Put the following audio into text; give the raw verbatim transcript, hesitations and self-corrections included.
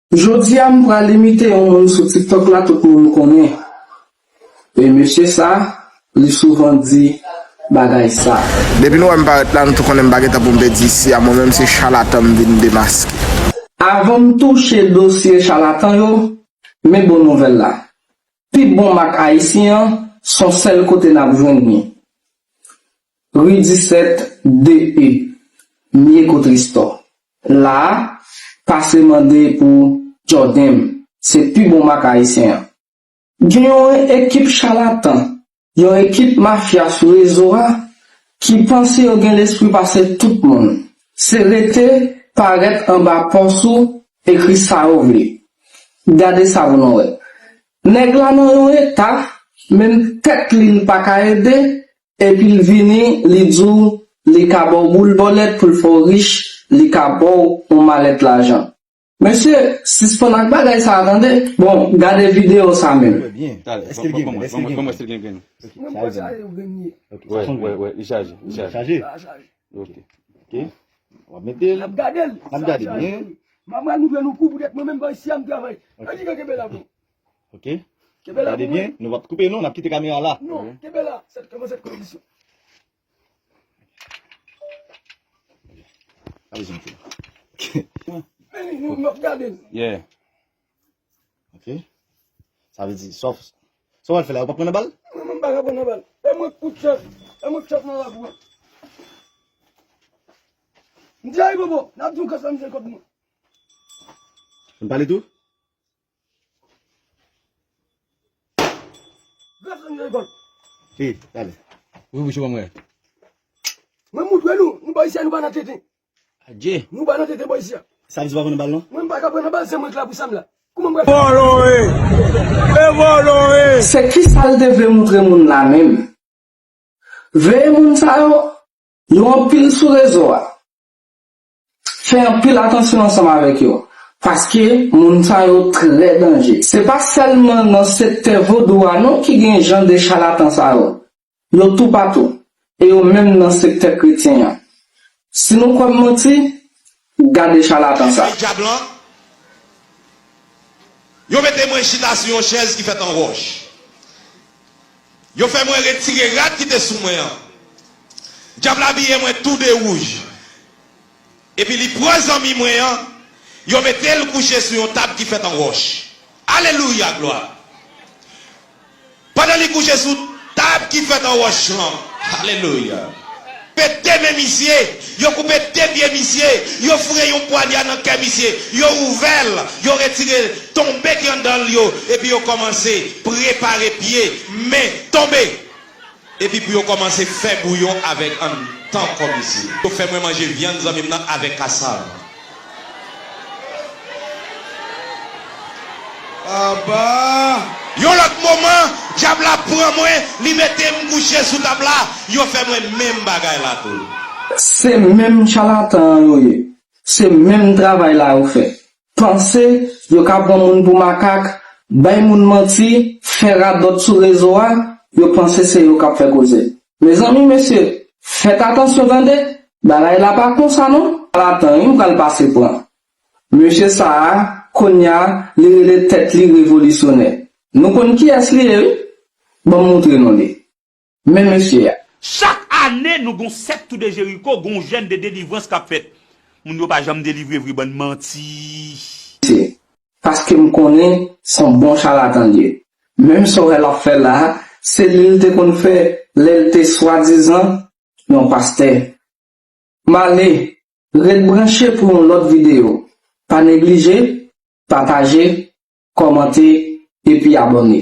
Jodi a, m pral imite yon moun sou TikTok la, tout moun konnen. E mesye sa, li souvan di bagay sa. Depi nou wè m parèt la, nou tou konnen m pa gentan pou m te di isi a, mwen menm se chalatan m vin demaske. Avan m touche dosye chalatan yo, men bon nouvèl la. Pi bon mak ayisyen an, se yon sèl kote n ap jwenn li. Ri disèt de e, Myeko Tristò. La a, pase mande pou Jordan, se pi bon mak ayisyen an. Gen yon ekip chalatan, yon ekip mafya sou rezo a, ki panse yo gen lespri pase tout moun. Se rete parèt anba pòs ou, ekri sa yo vle. Gade sa pou nou wè. Nèg la nan yon eta, menm tèt li l pa ka ede, epi l vini, li di w li ka ba w boul bòlèt pou l fè w rich, li ka ba w yon malèt lajan. Mesye, sispann ak bagay sa a tande. Bon, gade videyo sa menm. Byen. Èske l gen grenn? Èske l gen grenn? Ok, mwen mwen se l gen grenn. Ok, wè, wè, wè, li chaje, li chaje. Chaje? Ok. Ok. W ap mete l. N ap gade l. N ap gade byen. M ap pral moutre nou kou poutèt mwen menm pa isi a m travay. Ok. Ann kenbe la pou. Ok. Kenbe la pou mwen. Gade byen, nou p ap koupe non, n ap kite kamera la. Non, kenbe la. Sèt kòman sèt kondisyon. Pa bezwen m fè. Men li, nou, nou ap gade l. Yeah. Ok. Sa vle di, sòf, sa w al fè la, yo pa pran nan bal? Mwen, mwen pa ka pran nan bal. E mwen k kout chèf. E mwen k chèf nan labou a. M di, ay, bobo, n ap di w kòs la, m se kòb mwen. Ou pale tou? Gras nan lekòl. Fi, pale. Ouvri bouch ou ban m wè. Mwen moutre nou, nou pa isi a, nou pa nan tenten. Adje. Nou pa nan tenten bò isi a. Sa vle di pa pran nan bal non? Mwen m pa ka pran nan bal, se mwen k la pou sa m la. Kouman m pral fè? Vòlò e! E vòlò e! Se kisa l te vle moutre moun la menm? Veye moun sa yo, yo anpil sou rezo a. Fè anpil atansyon ansanm avèk yo, paske moun sa yo trè danje. Se pa sèlman nan sektè vodou a non ki gen jan de chalatan sa yo. Yo toupatou, e yo menm nan sektè kretyen an. Si nou kwè m manti, gade chalatan sa. Ay, dyab lan, yo mete mwen chita sou yon chèz ki fèt an wòch. Yo fè mwen retire rad ki te sou mwen an. Dyab la abiye mwen tou de wouj. Epi li pran zanmi mwen an, yo mete l kouche sou yon tab ki fèt an wòch. Alelouya, glwa! Pandan li kouche sou tab ki fèt an wòch lan, alelouya! Pete men misye, yo koupe de pye misye, yo foure yon pwalya nan kè misye, yo ouvè l, yo retire tonbe ki anndan l yo, epi yo kòmanse prepare pye, men, tonbe. Epi pou yo kòmanse fè bouyon avèk anndan kò misye. Yo fè mwen manje vyann zanmi m nan avèk kasav. Aba! Yon lòt moman, dyab la pran mwen, li mete m kouche sou tab la, yo fè mwen menm bagay la tou. Se menm chalatan an yo ye. Se menm travay la yo fè. Panse yo ka pran moun pou makak, bay moun manti, fè radòt sou rezo a, yo panse se yo k ap fè koze. Mezanmi, mesye, fèt atansyon tande, bagay la pa konsa non. Chalatan wi m pral pase pran. Mesye sa a, kounye a, li rele tèt li revolisyonè. Nou konn kiyès li ye wi. Ban m moutre nou li. Men mesye a. Chak ane, nou gon sèk tou de Jeriko, gon jèn de delivrans k ap fèt. Moun yo pa janm delivre vre, bann manti. Se paske m konnen se yon bon chalatan l ye. Menm sa w wè l ap fè la a, se li l te konn fè lè l te swadizan yon pastè. M ale, ret branche pou yon lòt videyo. Pa neglije, pataje, kòmante, epi abòne.